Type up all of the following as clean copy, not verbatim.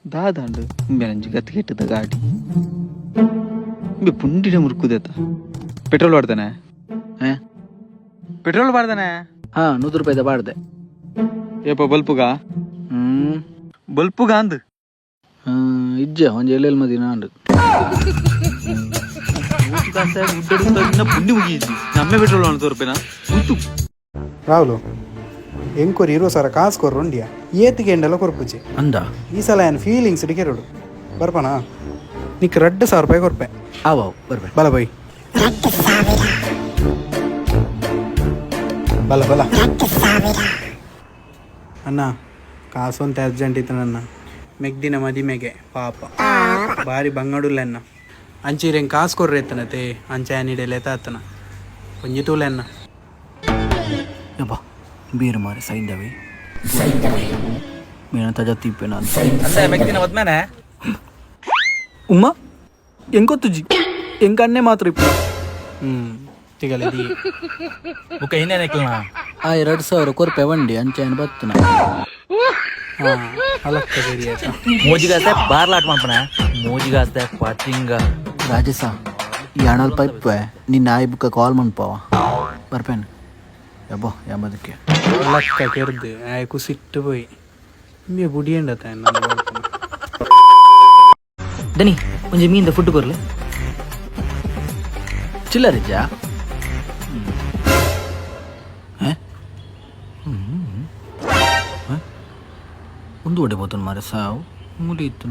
ದಾದಾಂಡು ಉಂಬೆನಂಜಿ ಗತಿ ಕೆಟ್ಟದ ಗಾಡಿ ಉಂಬೆ ಪುಂಡಿಡ ಮುರ್ಕುದೇತ ಪೆಟ್ರೋಲ್ ಬಾಡ್ದಾನೆ. ಹೇ? ಪೆಟ್ರೋಲ್ ಬಾಡ್ದಾನೆ. ಹಾ, 100 ರೂಪಾಯಿದ ಬಾಡ್ದೆ. ಏಪ ಬಲ್ಪುಗ? ಹ್ಮ್. ಬಲ್ಪುಗ ಅಂದ್. ಆ, ಇಜ್ಜ, ಒಂಜಿ ಎಲ್ಲೆಲ್ ಮದಿನ ಅಂಡು. ಪುಂಡಿ ಮುಗಿಯಿಜಿ, ನಮ್ಮೆ ಪೆಟ್ರೋಲ್ ಅಣ್ಣ ತೋರ್ಪೇನಾ ಉಂತು. ರಾಹುಲು, ಎಂಕೊರಿ 20,000 ಕಾಸು ಕೊರ್ರು ಉಂಡಿಯ, ಏತಿಗೆ ಎಂಡಲ ಕೊರ್ಪುಜಿ. ಅಂದ. ಈ ಸಲ ಏನು ಫೀಲಿಂಗ್ಸ್ ಡಿಕೆರೋಡು ಬರ್ಪನಾ? ನಿಕ್ 2000 ರೂಪಾಯಿ ಕೊರ್ಪೆ. ಆವ್ ಆವ್, ಬರ್ಬೆ. ಬಲ ಬೈ, ಬಲ ಬಲ. ಅಣ್ಣ, ಕಾಸೊಂತ ಅರ್ಜೆಂಟ್ ಇತ್ತು ನನ್ನ ಮೆಗ್ದಿನ ಮದಿಮೆಗೆ. ಪಾಪ ಬಾರಿ ಬಂಗಡುಲ್ಲ ಅಣ್ಣ. ಅಂಚೀರೆಂಗ್ ಕಾಸು ಕೊರ್ರೆ ಎತ್ತನತೆ, ಅಂಚೆ ನೀಡಲೆ ತಾತನ ಒಂಜಿ ತೂಲೆ ಅಣ್ಣ. ಯಪ್ಪ, ಬೀರು ಮಾರೆ ಸೈಂದವೆ ಮೇನ ತಜ ತೀಪೇನ. ಮದ್ಮೇನೆ. ಉಮ್ಮ, ಎಂಕೊತ್ತುಜಿ, ಎಂಕನ್ನೇ ಮಾತ್ರ ಇಪ್ಪ. ಹ್ಞೂ, ತಿಗಲೆ the. ಬುಕ್ಕ ಇನ್ನೇನು? ಆ 2000 ಕೊರ್ಪೆ ವಂಡಿ ಅಂಚೆ ಬತ್ತನ. ಹಾಂ, ಅಲಕ್ಕ ಸರಿ ಆಯ್ತಾ? ಮೋಜಿಗಾಸ್ತೆ ಬಾರ್ಲಾಟ್ ಮಾಡ್ಪಣ, ಮೋಜಿಗಾಸ್ತೆ ಪತಿಂಗ. ರಾಜೇಶ, ಈ ಹಣಲ್ ಪೈಪ್ ನಿನ್ನ ಆಯಿ ಬುಕ್ಕ ಕಾಲ್ ಮನ್ಪವ, ಬರ್ಪೇನು. ಯಬ್ಬೋ, ಎಂಬದಕ್ಕೆ. ಅಲಕ್ಕ ಕೆರ್ದು ಆಯ್ ಕುಸಿಟ್ಟು ಪೋಯಿ ಇಂಬೆ ಬುಡಿಯಂಡತ. ದನಿ, ಒಂಜಿ ಮೀನ್ದ ಫುಡ್ ಕೊರ್ಲೆ. ಚಿಲ್ಲರಿಜ್ಜಾ? ಒಂದು ಒಡೆ పోతుంది ಮಾರೆ, ಸಾವು ಮುಲಿ ಇತ್ತು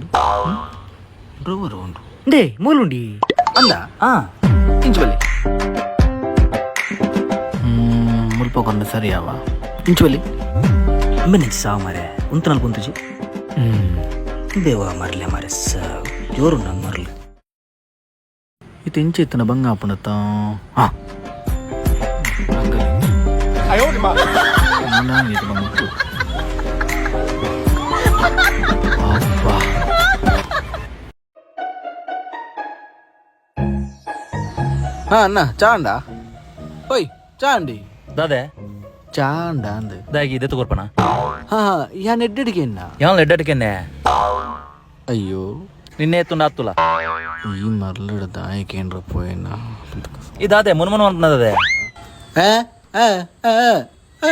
ಡ್ರೋವರ್ ಉಂಟು. ಇಂದೇ ಮೂಲುಂಡಿ. ಅಂದ. ಆ. ಇಂಚುವಲ್ಲಿ ಮುಲ್ಪ ಕೊಂಡು ಸರಿಯಾವ, ಇಂಚುವಲ್ಲಿ. ಇಂಬೆನೆಂಚಿ ಸಾವು ಮಾರೆ, ಉಂತನಲ್ ಪುಂತುಜಿ. ದೇವ ಮರ್ಲೆ ಮಾರೆ, ಸಾವು ಜೋರು ಮರ್ಲು. ಇದು ಇಂಚೆ ಇತ್ತನ ಬಂಗ ಆಪುಣತ್ತ. ಹಾ, ಇದು ಬಂಗ. ಅಬ್ಬಾ. ಹಾ ಅಣ್ಣ, ಚಾಂಡ ಓಯ್ ಚಾಂಡಿ. ದಾದೆ? ಚಾಂಡ ಅಂದ್. ದಾಗಿ ಇದೆ ತಗೋರ್ಪಣ. ಹಾ ಹಾ, ಯಾನ್ ಎಡ್ಡಿಡಿಗೆ ಎನ್ನ. ಯಾವನ್ ಎಡ್ಡಟಿಕೆನ್ನೆ? ಅಯ್ಯೋ. ನಿನ್ನೆ ಎತ್ತುಂಡ ಆತ್ತುಲ. ಈ ಮರ್ಲಡ ದಾಯಕೇನ್ರ ಪೋಯನ. ಇದಾದೆ ಮುನ್ ಮುನ್ ಅಂತನದೆ. ಆ ಆ ಆ ಆ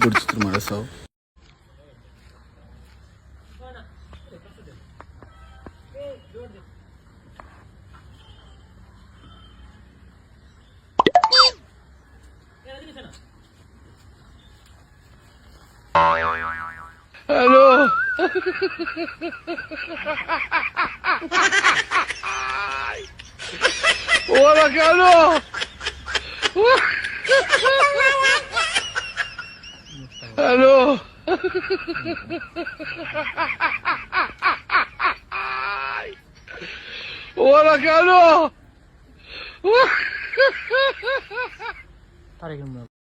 ಬಿಡ್ಚಿತ್ರ ಮಾಡ ಸಾವು.